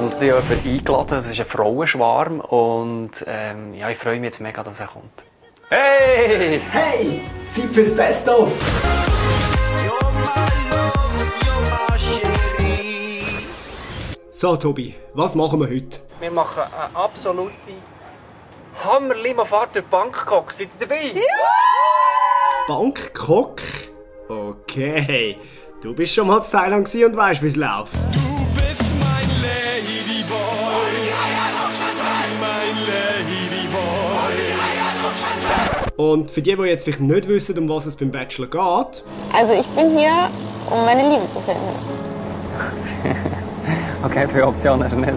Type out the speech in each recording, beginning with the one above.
Und ich habe jemanden eingeladen, das ist ein Frauenschwarm. Und ja, ich freue mich jetzt mega, dass er kommt. Hey! Hey! Zeit fürs Best-of! So, Tobi, was machen wir heute? Wir machen eine absolute Hammer-Limafahrt durch Bangkok. Seid ihr dabei? Ja! Bangkok? Okay. Du bist schon mal in Thailand und weißt, wie es läuft. Du bist mein Ladyboy. Mein Ladyboy. Und für die jetzt vielleicht nicht wissen, um was es beim Bachelor geht. Also ich bin hier, um meine Liebe zu finden. Okay, viele Optionen hast du nicht.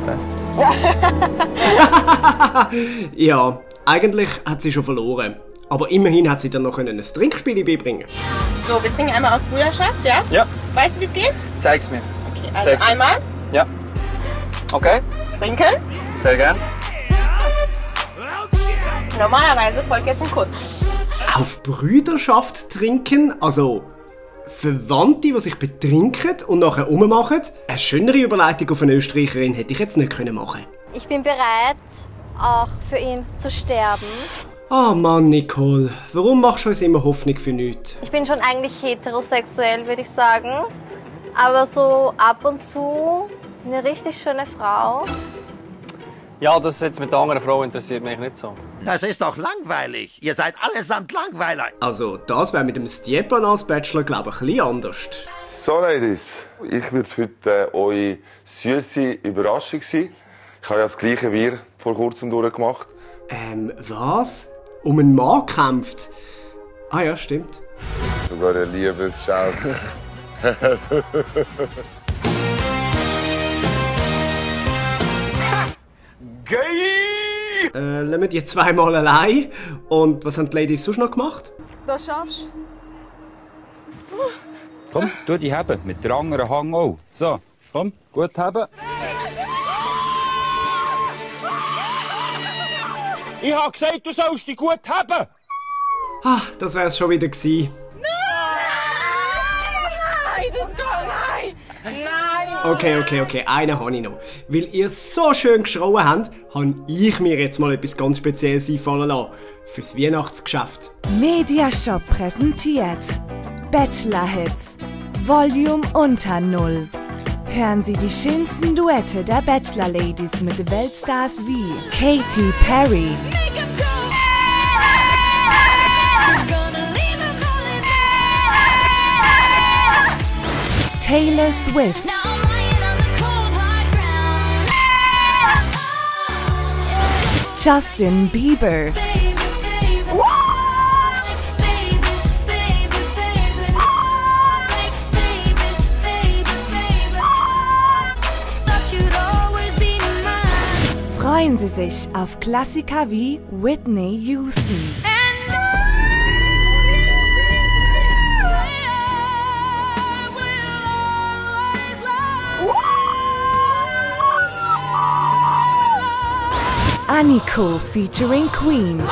Ja, eigentlich hat sie schon verloren. Aber immerhin hat sie dann noch ein Trinkspiel beibringen. So, wir trinken einmal auf Brüderschaft, ja? Ja. Weißt du, wie es geht? Zeig's mir. Okay, also Zeig's mir. einmal Ja. Okay, trinken. sehr gern. Normalerweise folgt jetzt ein Kuss. Auf Brüderschaft trinken? Also Verwandte, die sich betrinken und nachher rummachen? Eine schönere Überleitung auf eine Österreicherin hätte ich jetzt nicht machen können. Ich bin bereit, auch für ihn zu sterben. Ah Mann, Nicole, warum machst du uns immer Hoffnung für nichts? Ich bin schon eigentlich heterosexuell, würde ich sagen. Aber so ab und zu eine richtig schöne Frau. Ja, das jetzt mit der anderen Frau interessiert mich nicht so. Das ist doch langweilig. Ihr seid allesamt Langweiler. Also, das wäre mit dem Stjepan als Bachelor, glaube ich, ein bisschen anders. So, Ladies, ich würde heute eure süße Überraschung sein. Ich habe ja das Gleiche wie ihr vor kurzem durchgemacht. Was? Um einen Mann kämpft? Ah ja, stimmt. Sogar eine Liebesschau. Geil! Lassen wir die zweimal allein. Und was haben die Ladies sonst noch gemacht? Das schaffst du. Komm, tu die haben. Mit der anderen Hang auch. So, komm, gut haben. Ich hab gesagt, du sollst dich gut haben! Ah, das wär's schon wieder gewesen. Nein, das geht nein! Nein! Okay, einen habe ich noch. Weil ihr so schön geschrauen habt, habe ich mir jetzt mal etwas ganz Spezielles einfallen lassen. Fürs Weihnachtsgeschäft. Mediashop präsentiert Bachelor Hits Volume unter Null. Hören Sie die schönsten Duette der Bachelor Ladies mit Weltstars wie Katy Perry, Taylor Swift, Justin Bieber, freuen Sie sich auf Klassiker wie Whitney Houston, Aniko featuring Queen,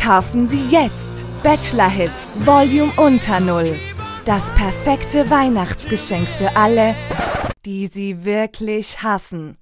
kaufen Sie jetzt Bachelor Hits Volume unter Null. Das perfekte Weihnachtsgeschenk für alle, die Sie wirklich hassen.